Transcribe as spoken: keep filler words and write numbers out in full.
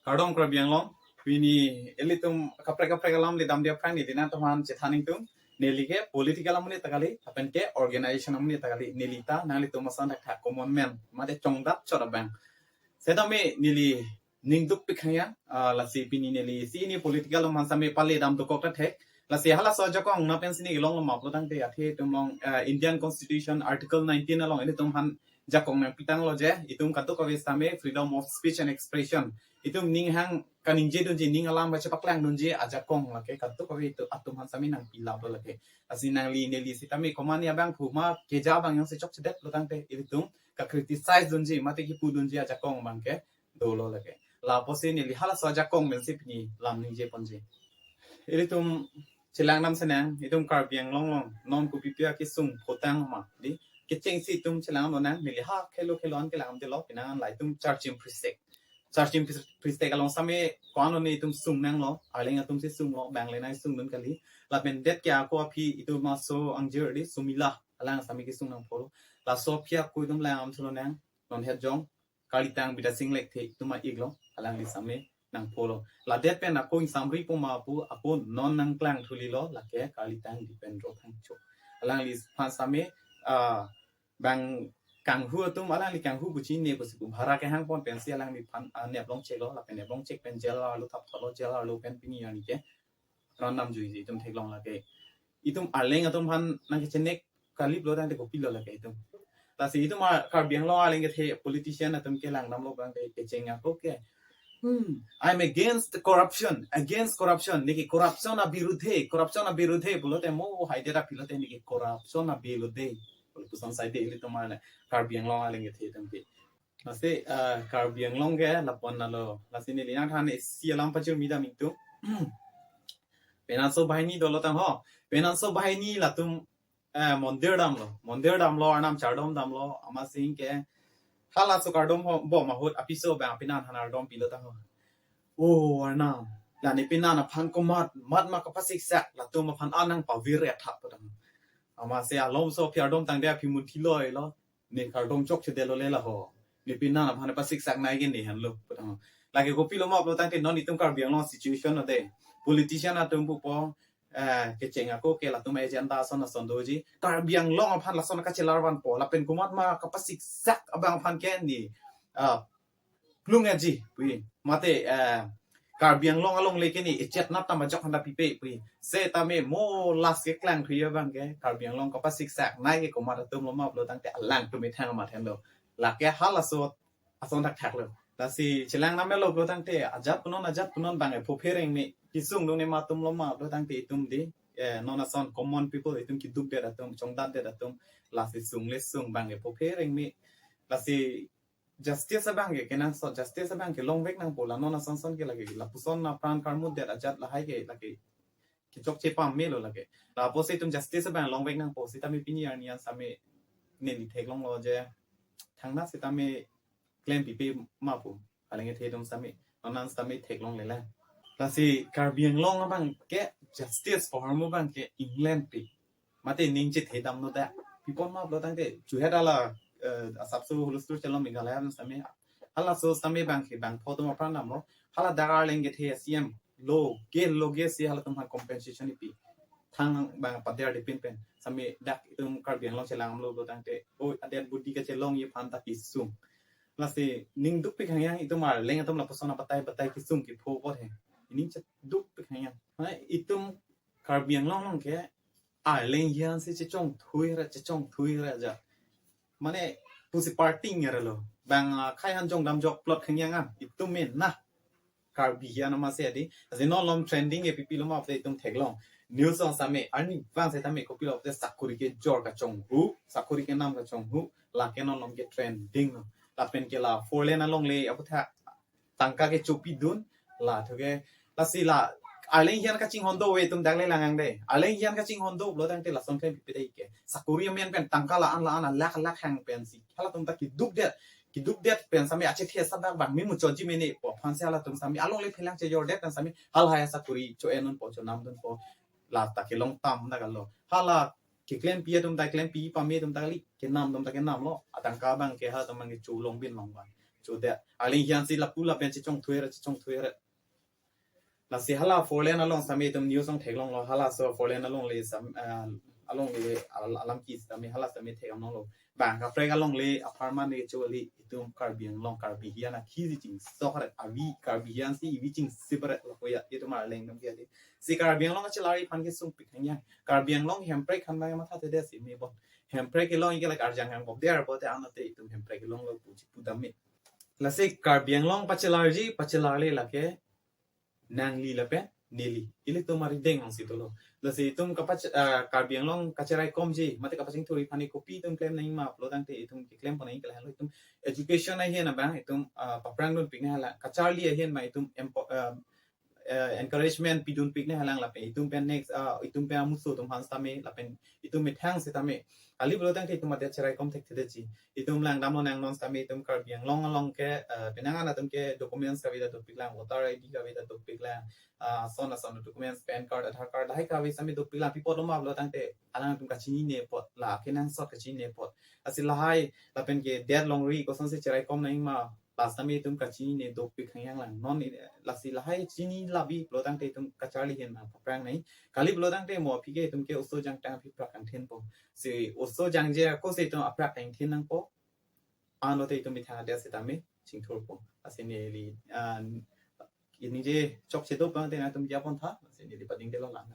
Kardom Karbi Anglong, pini ilitum kaprek kaprek alam le damde aphrang neli nangtumphan chethan ingtung. Neli ke political amonit ta kali, lapen ke organization amonit ta kali. Neli ta nanglitum ason thakthak common man, mate chongdat chot abang. Setame neli ning dukpik hang ya, ah, lasi pini neli isi hini political alam aphan same pale dam dokok ta thek. Lasi halaso ajakong na pensi neli kelong lo ma pulotangte, athe itum along, ah, Indian Constitution Article nineteen along ilitum aphan jakong nangpi tanglo je, itum kadokave sitame freedom of speech and expression. Itum ning hang kaningje dunji, ning alam kachepaklangdunji ajakong lake kadokave itum atum aphan sitame nangpi laplo lake. Lasi nangli neli sitame komatne abangphu ma keja abang jongsi chokchedet pulotangte ilitum ka-criticize dunji mate kipudunji ajakong abang ke dolo lake. Lapusi neli halaso ajakong pensi pini lam ningje ponji. Ilitum chelang dam senang, itum Karbi Anglong along non kopi pi akesung photang ma, di kechengsi itum chelang lonang, neli ha khelo khelo an kelang damdelo, penang an la itum Charchim Priestek. Charchim Pries-, Priestek along sitame ko-an lone itum sung nanglo, Arleng atumsi sunglo, bang le nai sungdun kali. Lapen det ke ako aphi itum aso angjir di Sumila, alang sitame kesung nangpholo. Laso aphi ako itum lang am thulo nang, non het jong, Karlitang Bidya Sing Lekthe itum a-iklo, alangli sitame nangpholo. La det pen ako ingsamri pu ma pu ako non nangklang thulilo, lake Karlitang Dipendro Phangcho. Alangliphan sitame, ah, bang kanghu atum, alangli kanghu buchi ne pusi pu bhara kehang pon pensi alangliphan, ah, nep longcheklo, lapen nep longchek pen jail arlo thap thotlo, jail arlo pen pini arni ke ran dam juiji itum theklong lake. Itum Arleng atum aphan nangkechenek kali pulotangte kopilo lake itum. Lasi itum a Karbi Anglong Arleng kethe politician atum kelang damlo abang ke kecheng ako ke, "Hmm, I'm against the corruption, against corruption." Neke corruption abirudhe, corruption abirudhe pulote mo haide ra pilote neke corruption abirudhe puson saide ilitum arle Karbi Anglong Arleng kethe atum ke. Lasi, ah, Karbi Anglong ke lapu-an lo. Lasi neli nangthan isi alam pachirmi dam ingtung. Penanso banghini dolo tang ho. Penanso banghini latum, eh, mondir damlo. Mondir damlo, arnam chardom damlo. Amatsi ke halaso kardom ho, bom ahut apiso abang penan aphan ardom pilo tang ho. O arnam, la ne penan aphan komat, mat ma kapasiksak, latum aphan an nangpavir ya thap pu tang. Amatsi alomso aphi ardom tangte aphi munthi loilo. Ne kardom chokchedetlo le la ho. Ne penan aphan pasiksak nai ke ne henlo pu tang. Lake kopilo ma pulotangte non itum Karbi Anglong situation lo de. Politician atum pupo, eh, kecheng ako ke latum agenda ason ason doji. Karbi Anglong aphan lason kachelar vanpo. Lapen komat ma kapasiksak abang aphan ke ne, ah, plung aji, pui. Mate, eh, Karbi Anglong alongle ke ne echet nat tam ajok handa pipe, pui. Setame mo last keklang thuji abang ke, Karbi Anglong kapasiksak nai ke komat atum lo ma pulotangte alangtum ithang amat henlo. Lake halaso ason thakthak lo. Lasi chelang nam lo pulotangte, ajat punon, ajat punon abang e phophe rengme. Kesung dunde ma atum lo ma pulotangte itum di, eh, non ason common people itum keduk det atum, chongdat det atum, lasi sung le sung abang e phophe rengme. Lasi justice abang ke kenangsot, justice abang ke longvek nangpo, la non ason son ke lake, lapuson apran karmut det ajat lahai ke lake kechokche pame lo lake. Lapusi itum justice abang longvek nangpo, sitame pini arni an sitame neli theklonglo je, thangnath sitame klempipe ma pu, Arleng kethe atum sitame, non an sitame theklongle la. Lasi Karbi Anglong abang ke justice ahormu abang ke England pi. Mate ning chethe damlo da. Pi pon ma pulotangte, chuhet ala, eh, asapso hulustur chelom Meghalaya sitame. Halaso sitame abang ke bangpho atum apran damlo. Hala dak Arleng kethe C M lo, ge lo ge si halatum aphan compensation ipi. Thang abang pader dipin pen. Sitame dak itum Karbi Anglong chelang damlo pulotangte, o adet budi kachelongji aphan ta kesung. Lasi ning dukpik hang yang itum Arleng atum lapuson abatai batai kesung kepho apot he. Ning chet dukpik hang yang. Mane itum Karbi Anglong along ke Arleng hian si chechongthui ra, chechongthui ra ja. Mane pusi party ngerlo. Bang, ah, khei han jong damjok plot khengyang an. Itum men na. Karbi hian amatsi adi. Asi non lom trending ke pipilo ma pute itum theklong. News along sitame, arnivang sitame kopilo pute sakori kejor kachonghu, sakori kenam kachonghu, lake non lom ke trending lo. Lapen ke la four lane alongle aphuthak tangka kechopidun, la thuke, lasi la Arleng hian kachinghon do ave itum dak le lang ang de. Arleng hian kachinghon do pulotangte lason klempipe dei ke. Sakori amen pen tangka la-an la-an, lakh lakh hang pensi halatum ta keduk det, keduk det pen sitame achethe sadak bang mi muchotji mene pu aphan si halatum sitame alongle phelang chejor det pen sitame halahai asakori cho-en dunpo, chonam dunpo. La ta kelong tam dak lo. Hala keklempi atum ta klempi, pame atum ta kali, kenam atum ta kenamlo. Atangka abang ke halatum abang ke cholong bin long abang. to det. Arleng hian si lapu lapen chechong thuer, chechong thuer. Lasi hala four lane along sami itum news along theklonglo, halaso four lane alongle sam, ah, alongle al-, alam ki sami hala sami theklonglo. Bang kaprek alongle apharman le choli itum Karbi Anglong Karbi hian akhisi chingsok ret, avi Karbi hian si ivi chingsip ret lapu ya itum arleng dam ki adi. Si Karbi Anglong kachelarji aphan kesung pik hang yang. Karbi Anglong hemprek khan bang matha te desi me bon. Hemprek kelong ke lake arjang hang bom der bo te ano te itum hemprek kelonglo pu chipu dam me. Lasi Karbi Anglong pachelarji, pachelarle lake nangli lapen neli. Ilitum arideng along si dolo. Lasi itum kapach-, ah, Karbi Anglong kacherai komji, mate kapachingthurji aphan kopi itum klem nangji ma pulo tangte itum keklem pon nangji ke lahenlo itum education ahin abang itum, ah, paphrang dun pik nanglang. Kacharli ahin ma itum empo-, ah, eh, encouragement pidun pik nanglang lapen itum pen next, ah, itum pen amuso atum aphan sitame lapen itum methang sitame. Kali pulo tangte itum adet cherai kom thekthedetji. Itum langdamlo nang non sitame itum Karbi Anglong along ke, eh, penang an atum ke documents kave ta dopik lang, voter I D kave ta dopik lang, ah, son ason documents, PAN card, Aadhaar card, lahai kave sitame dopik lang, pi apotlo ma pulo tangte alangtum kachinine apot, la kenangsot kachinine apot. Lasi lahai lapen ke det longri kosonsi cherai kom nangji ma, la sitame itum kachinine dopik hang yang lang. Non i-, lasi lahai chini labi pulo tangte itum kacharli ahin ma paphrang nangji. Kali pulo tangte mo aphi ke itum ke oso jangtang aphi prak kangthin po. Si oso jangje ako si itum aprak kangthin nangpo. Ano te itum methang adet sitame chingthur po. Lasi neli, ah, ningje chokche do pang te nangtum japon tha. Lasi neli pading delo lang.